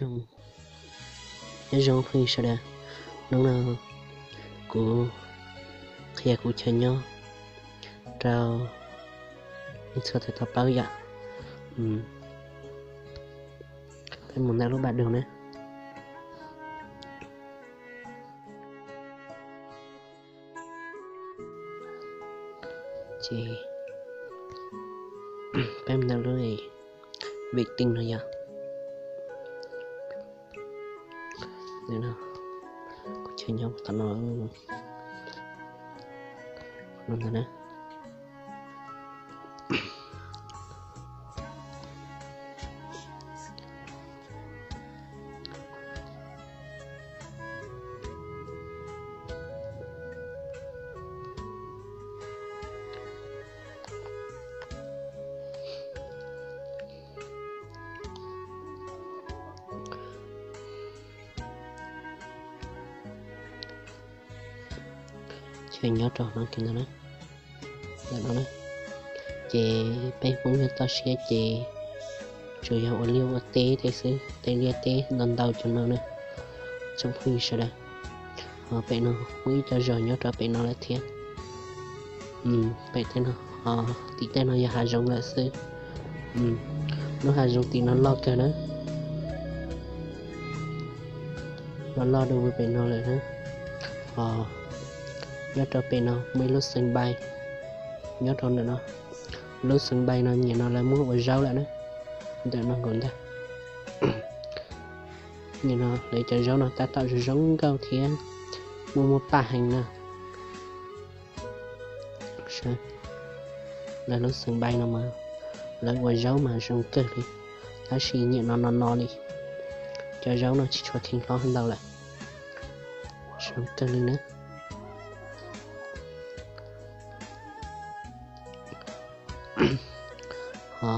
Nyob zoo phooj ywg sawv daws, hnub no kuv qhia kuv chaw nyob rau nej txhua tus tau paub yom. Peb mus ntawm lub npaj dug na. Ces peb mus ntawm lub vim tij no yog kuv chaw nyob tom no no ntag na. Chaw nyob rau no kiag ntag na, ntawm no na. Ces peb Hmoob nyob toj siab ces tsuas yog ua liaj ua teb thiab xwb, tej liaj teb ntau ntau cov no na tsoom phooj ywg sawv daws. Ho pem no muaj ib co zos nyob rau pem no lawm thiab. Pem tej no, ho tim tej no yog hav zoov lawm xwb. Lub hav zoov tim no loj kawg na, loj loj dua pem no lawm na. Ho nyob rau pem no muaj ib lub xeev npai nyob rau ntawm no. Lub xeev npai no nyiam no lawv muab ua zaub lawm na, ntawm no nkaus ntag. Nyiam no lawv cov zaub no tab tom zoo zoo nkauj thiab muaj muaj paj heev na. Lawv lub xeev npai no mas lawv ua zaub mas zoo kawg li, tab sis nyiam no no no li, cov zaub no tsis tshua kheev hlob ntau lawm. Zoo kawg li na. Ho